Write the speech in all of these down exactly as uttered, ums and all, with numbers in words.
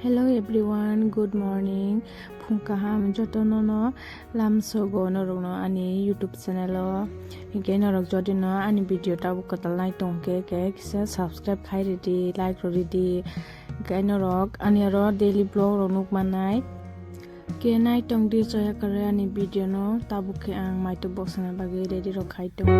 Hello everyone, good morning. Phung kaham jotono no lamsogo norokno ani YouTube channel o. Hinkhe norok jodi no ani video tabuk kwtal nai tongkhe, khe kisa subscribe khai ridi, like rw ridi. Hinkhe norok ani aro daily vlog rok nuk mannai. Khe nai tong di chaya kwrwi ani video no, tabuk khe ang maitu boksana bagwi ready rok khai tongo.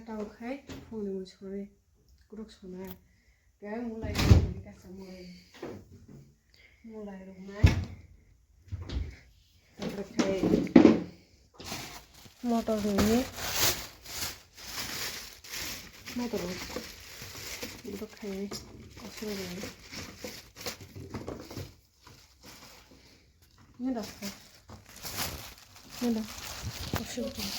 Tabuk khai phone ni mui sori, kuruk sonai. Khe mulai rwnai, kasa mulai, mulai rwnai. Tabrok khai motor rwnai, motor rwnai. Tabrok khai kosoi rwnai. Ini dah. Ini dah. Kosoi rwnai.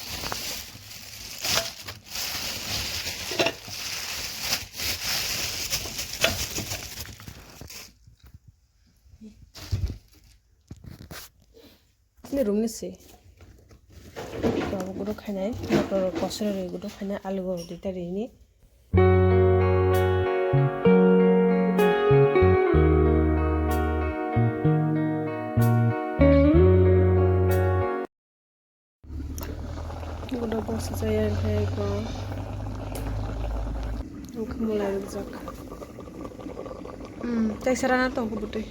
Ini room ni se. Abo gudo khainai, motor kosoi rwi gudo khainai, alu o duita rini. Gudo bosa jaya khe ko. Ang khe mulai rwjak. Hmm, tei serana tong khe bwtwi.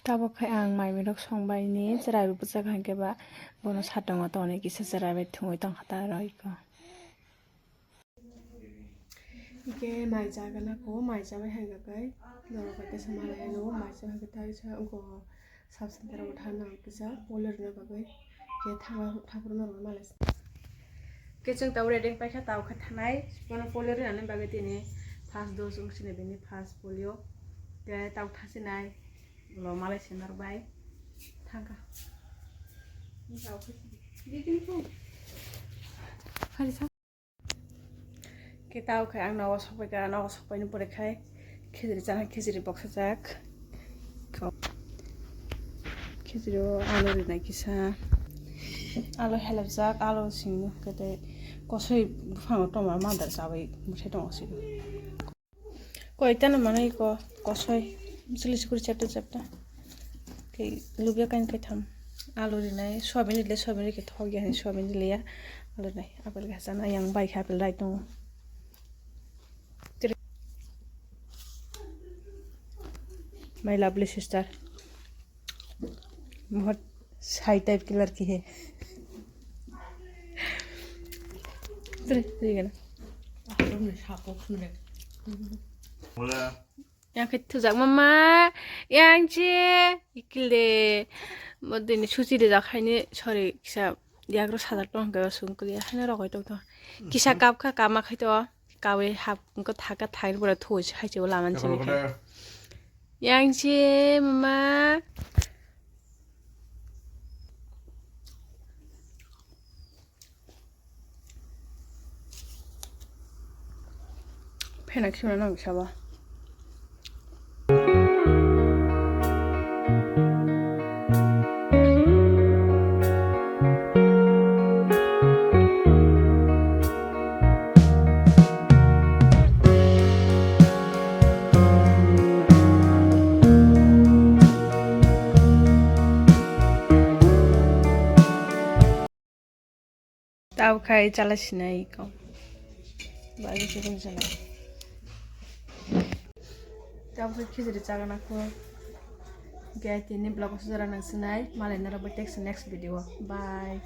Tabuk khe ang mai mirok songbai ni cherai bai bwchak, hinkhe ba bono satung o tongni kisa cherai bai thwngwi tongkha ta aro iko. Hinkhe mai chagana ko, mai chabai hai khe norok bai tesa malai ano, mai chabai hai khe tei sa wngkha sub center o thangna kisa polio rwna bagwi. Khe thangna thaphuru norok malai. Khe chwng tabuk ready paikha, tabuk khe thanai, bono polio rwnani bagwi tini first dose wng sini bini first polio. Khe tabuk thasinai. Lo malai se norok bai thangkha. Hari sa. Khe tabuk khe ang nogo sokpaikha, nogo sokpaini pore khai khichiri chana, khichiri boksajak. Khichiri o alu rinai kisa, alu helapjak, alu simi khe tei kosoi buphango tongma mandar chabai bwthai tongo sini. Koitano manwi ko kosoi, chili chukuri chapta chapta. Khe lubya kain kaitham. Alu rinai, soyabin rile, soyabin rikhe thok ya, soyabin rileya. Alu rinai, apple khe sana yang bai khe apple rai tongo. My lovely sister. बहुत shy type की लड़की है। Three, three gana. Yang khe thujak mama, yang che, ikil de, mo dini suchi de jak haini, sorry, kisa, diagro sadak tong khe sung kli, haino rogoi tong tong. Kisa kap kha, kama khai to. Kawi hap wngkha thaka thai pura thoi hai se lama ni simi khe. Yang se mama. Phena khibana nang sabo. Tabo khai chala sinai ko. Bagwi se kung chala. Tabo khai khichiri chagana ko. Gai tini vlog o sujara nang sinai. Malai nara bai text next video. Bye.